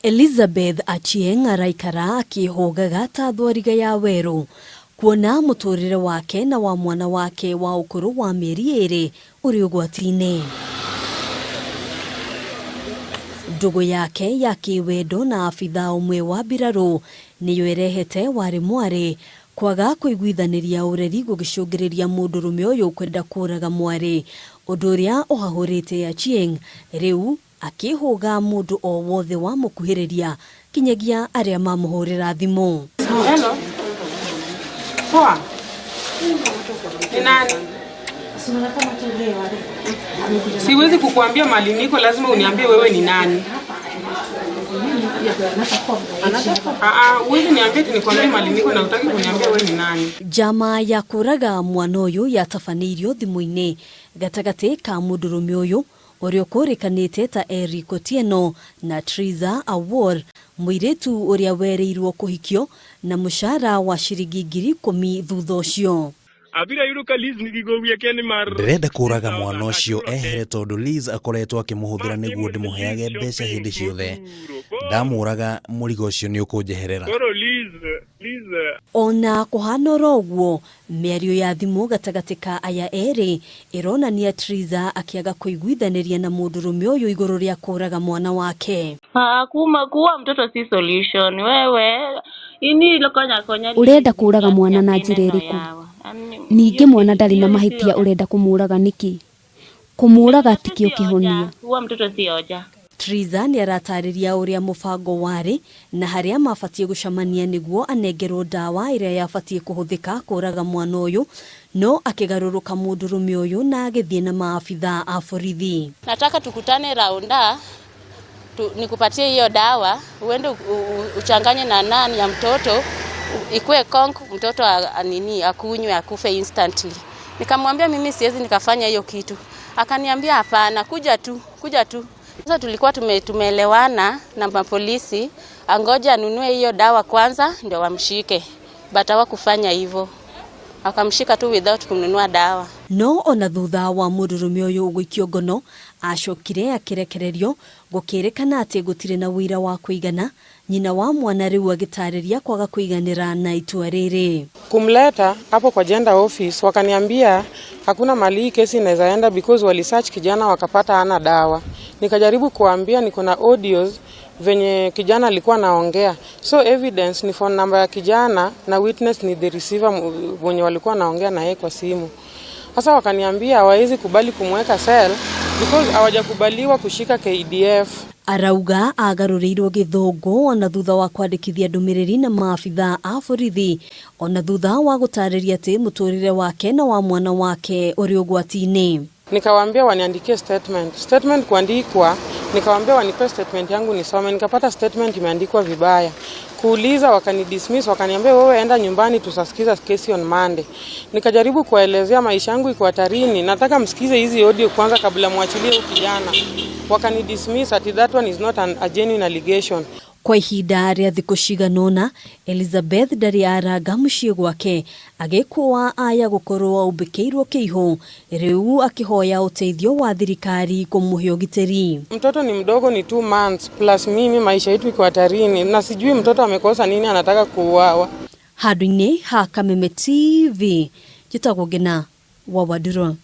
Elizabeth Achieng araikara akĩhũgaga ta thwariga ya werũ kuona mũtũrĩre wake na wa mwana wake wa ũkũrũ wa mĩeri ĩrĩ ũrĩ ũgwati-inĩ. Ndũgũ yake ya kĩwendo na abithaa ũmwe wa mbirarũ nĩyo ĩrehete warĩ mwarĩ kwaga kũiguithanĩria ũreri gũgĩcũngĩrĩria mũndũrũme ũyũ kwenda kũraga mwarĩ, ũndũ ũrĩa ũhahũrĩte Achieng rĩu akĩhũga mũndũ o wothe wamũkuhĩrĩria kinyagia arĩa mamũhũrĩra thimũ. Hello. Poa. Ni nani? Siwezi kukuambia mali niko, lazima uniambie wewe ni nani. Ah, huwezi niambia ati nikwambie mali niko na utaki kuniambia wewe ni nani. Njama ya kũraga mwana ũyũ yatabanĩirio thimũ-inĩ gatagatĩ ka mũndũrũme ũyũ ũrĩa ũkũrĩkanĩte ta Eric Otieno na Triza Awuor, mũirĩtu ũrĩa werĩirwo kũhikio na mũcara wa ciringi 10,000 thutha ũcio. Abiro yudo ka Liz nigi gowi akia ni mar Ndĩrenda kũũraga mwana ũcio ehere tondũ Liz akoretwo akĩmũhũthĩra nĩguo ndĩmũheage mbeca hĩndĩ ciothe. Ndamũũraga mũrigo ũcio nĩ ũkũnjeherera. Koro Liz, Liz Ona kũhana oro ũguo, Mĩario ya thimũ gatagatĩ ka aya erĩ ĩronania Triza akĩaga kũiguithanĩria na mũndũrũme ũyũ igũrũ rĩa kũraga mwana wake. Ah, kuma kuua mtoto si solution wewe ini lokonya konya Ũrenda kũũraga mwana na njĩra ĩrĩkũ? Ningĩ mwana ndarĩ na mahĩtia ũrenda kũmũũraga nĩkĩ? Kũmũũraga tikĩo kĩhonia. Kuua mtoto si hoja. Triza nĩaratarĩria ũrĩa mũbango warĩ na harĩa mabatiĩ gũcamania nĩguo anengerwo ndawa ĩrĩa yabatiĩ kũhũthĩka kũraga mwana ũyũ, no akĩgarũrũka mũndũrũme ũyũ na agĩthiĩ na maabithaa a borithi. Nataka tukutane raunda tu, nikupatie hiyo dawa uende uchanganye na nani ya mtoto ikue konk mtoto nini akunywe akufe instantly. Nikamwambia mimi siwezi nikafanya hiyo kitu. Akaniambia hapana, kuja tu, kuja tu. Sasa tulikuwa tumeelewana na mapolisi angoja anunue hiyo dawa kwanza ndio wamshike. But hawakufanya hivyo. Akamshika tu without kununua dawa. No ona thutha wa mũndũrũme ũyũ gũikio ngono acokire akĩrekererio gũkĩrĩkana atĩ gũtirĩ na ũira wa kũigana, nyina wa mwana rĩu agĩtarĩria kwaga kũiganĩra na itua rĩrĩ. Kumleta hapo kwa gender office wakaniambia hakuna mali hii kesi inaweza enda because walisearch kijana wakapata hana dawa. Nikajaribu kuambia niko na audios venye kijana alikuwa anaongea. So evidence ni phone number ya kijana na witness ni the receiver mwenye walikuwa wanaongea na yeye kwa simu. Sasa wakaniambia hawawezi kubali kumweka cell because hawajakubaliwa kushika KDF. Arauga agarũrĩirwo gĩthũngũ ona thutha wa kwandĩkithia ndũmĩrĩri na maabithaa a borithi ona thutha wa gũtarĩria atĩ mũtũrĩre wake na wa mwana wake ũrĩ ũgwati-inĩ. Nikawaambia waniandikie statement. Statement kuandikwa, nikawaambia wanipe statement yangu nisome, nikapata statement imeandikwa vibaya. Kuuliza wakanidismiss, wakaniambia wewe enda nyumbani tutasikiza kesi on Monday. Nikajaribu kuwaelezea maisha yangu iko hatarini, nataka msikize hizi audio kwanza kabla muachilie huyu kijana. Wakanidismiss ati that one is not a genuine allegation. Kwa ihinda rĩa thikũ cigana ũna, Elizabeth ndarĩ aranga mũciĩ gwake, agĩkũa aya gũkorwo aumbĩkĩirwo kĩihũ, rĩu akĩhoya ũteithio wa thirikari kũmũhe ũgitĩri. Mtoto ni mdogo, ni 2 months plus mimi maisha yetu iko hatarini na sijui mtoto amekosa nini anataka kuuawa. Handũ-inĩ ha Kameme TV, njĩtagwo Ngina wa Wandũrũ.